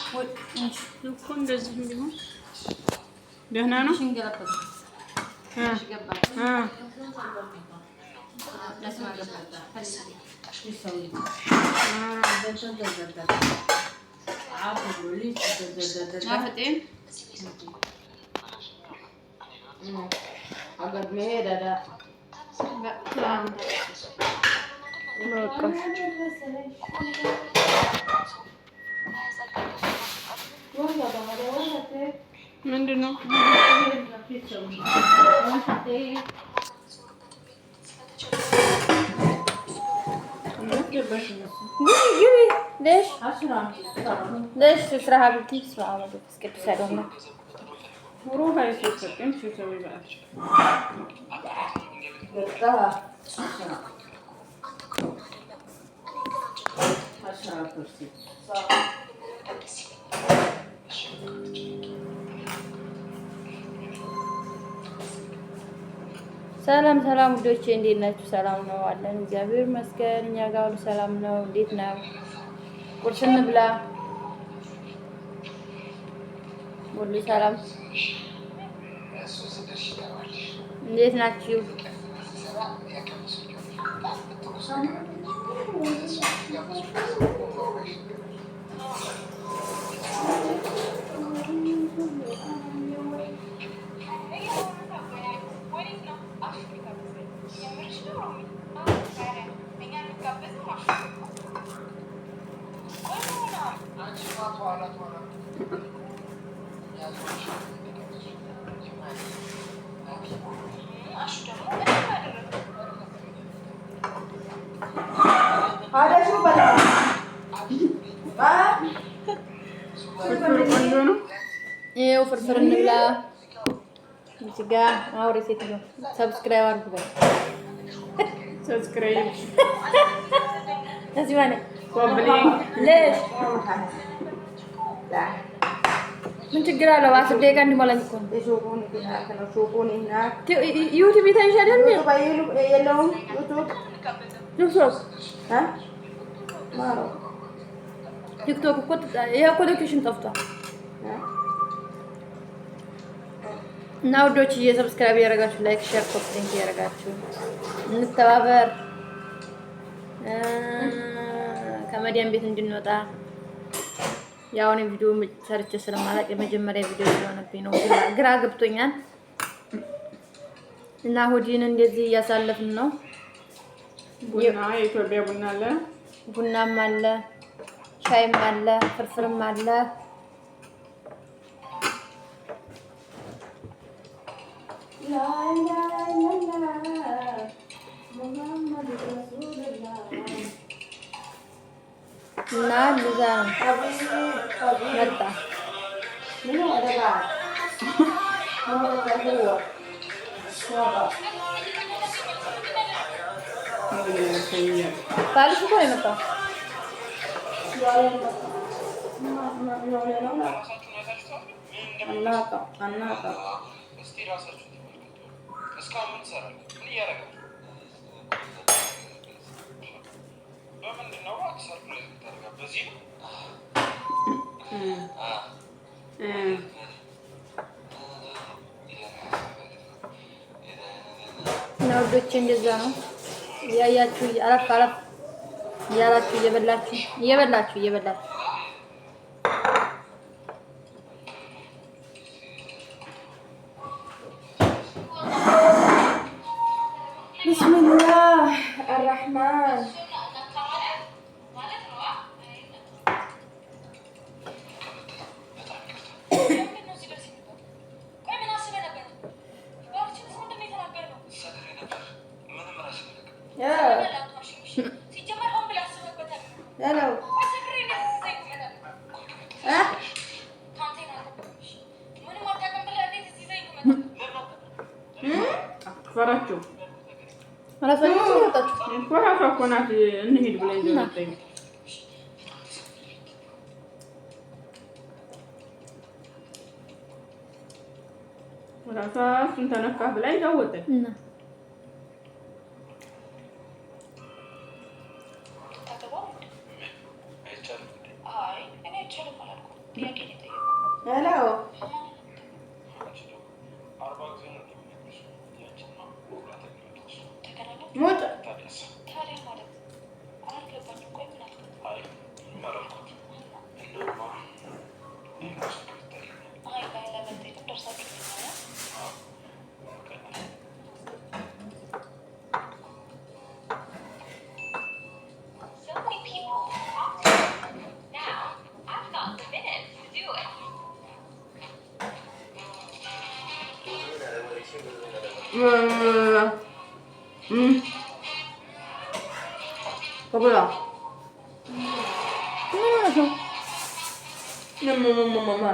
እኮ እንደዚህ ቢሆን ደህና ነው። ምንድን ነው? ሰላም ሰላም ውዶቼ እንዴት ናችሁ? ሰላም ነው አለን፣ እግዚአብሔር ይመስገን። እኛ ጋር ሁሉ ሰላም ነው። እንዴት ነው? ቁርስ እንብላ። ሁሉ ሰላም። እንዴት ናችሁ? ይኸው ፍርፍር እንብላ። እዚህ ጋ አውሬ ሴትዮ subscribe አድርጉ። Subscribe እዚህ ማለት ምን ችግር አለው? 10 ደቂቃ እንዲሞላኝ እኮ ነው። ዩቲዩብ ይታይሽ አይደል? ቲክቶክ እኮ ይሄ እኮ location ጠፍቷል። እና ውዶች subscribe እያደረጋችሁ like፣ share፣ copy link እያደረጋችሁ እንተባበር ከመዲያን ቤት እንድንወጣ። ያው እኔ ቪዲዮ ሰርቼ ስለማላውቅ የመጀመሪያ ቪዲዮ ስለሆነብኝ ነው ግራ ገብቶኛል። እና እሑድን እንደዚህ እያሳለፍን ነው። ቡና የኢትዮጵያ ቡና አለ፣ ቡናም አለ፣ ሻይም አለ፣ ፍርፍርም አለ። እና እንደዛ ነው መጣ። ባልሽ እኮ ነው የመጣው። እና ውዶቼ እንደዛ ነው እያያችሁ አረፍ አረፍ እያላችሁ እየበላችሁ እየበላችሁ እየበላችሁ ቢስሚላህ አራህማን ፈራችሁ እኮ እራሷ እኮ ናት እንሂድ ብላ ይዘው መጣች። እራሷ እሱን ተነካ ብላ ይዛው ወጣች። Hello. ሙጭ። So many people to talk to. Now, I've got the minutes to do it. በብላ። ምን ሆነሽ ነው? ማማማማ።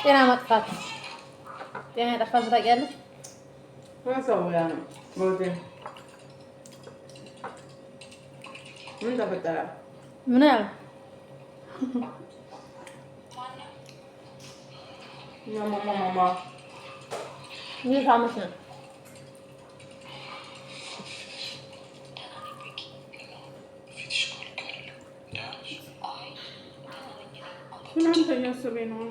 ጤና መጥፋት፣ ጤና የጠፋ ሰው ታውቂያለሽ? ሰው ያ ነው ቦቴ። ምን ተፈጠረ? ምን ያለ? ማማማማ። ይህ ሳምንት ነው። ምናምን እያሰበኝ ነው።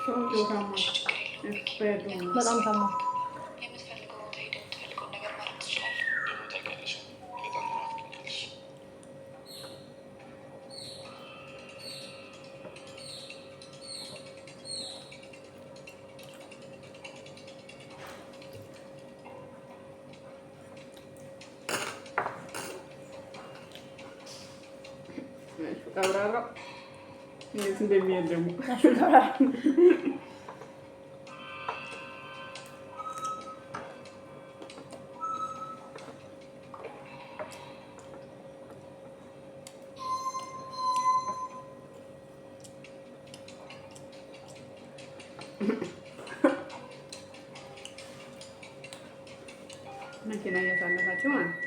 ሰውዬው ታሟል። በጣም ታማ። ቀብራራው እንዴት እንደሚሄድ ደግሞ። መኪና እያሳለፋቸው ማለት ነው።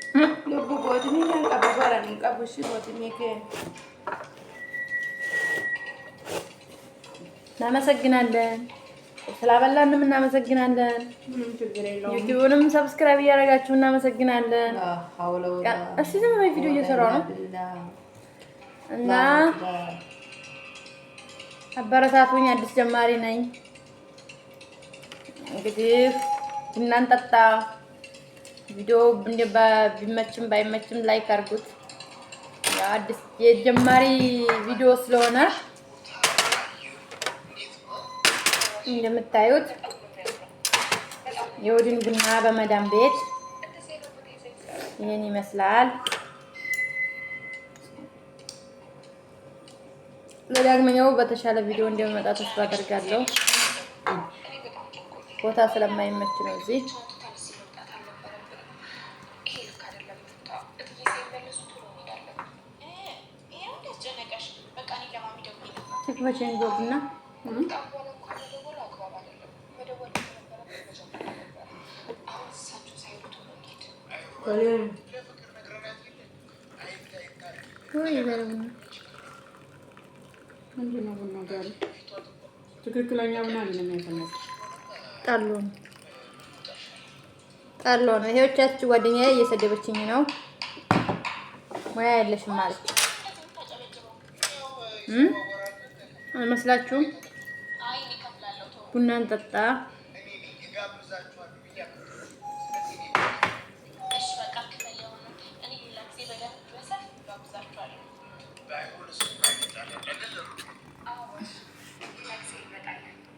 Lubbu bootinii kan qabu baran hin qabu ishii bootinii kee. እናመሰግናለን። ስላበላንም እናመሰግናለን። ምንም ችግር የለውም። ዩቲዩብንም subscribe እያደረጋችሁ እናመሰግናለን። እስኪ ዝም በይ፣ ቪዲዮ እየሰራሁ ነው። እና አበረታቱኝ። አዲስ ጀማሪ ነኝ። እንግዲህ ቡና እንጠጣ። ቪዲዮ ቢመችም ባይመችም like አድርጉት። ያው አዲስ የጀማሪ ቪዲዮ ስለሆነ እንደምታዩት የወድን ቡና በመዳም ቤት ይህን ይመስላል። ለዳግመኛው በተሻለ ቪዲዮ እንደሚመጣ ተስፋ አደርጋለሁ። ቦታ ስለማይመች ነው እዚህ። ትክፈችን ቡና። ወይ የዛሬ ቡና። ምንድን ነው ቡናው ዛሬ? ትክክለኛ ቡና አይደለም ያፈላችው። ጣሎ ነው፣ ጣሎ ነው። ይሄዎቻችሁ ጓደኛዬ እየሰደበችኝ ነው። ሙያ የለሽም ማለት አይመስላችሁም? ቡናን ጠጣ።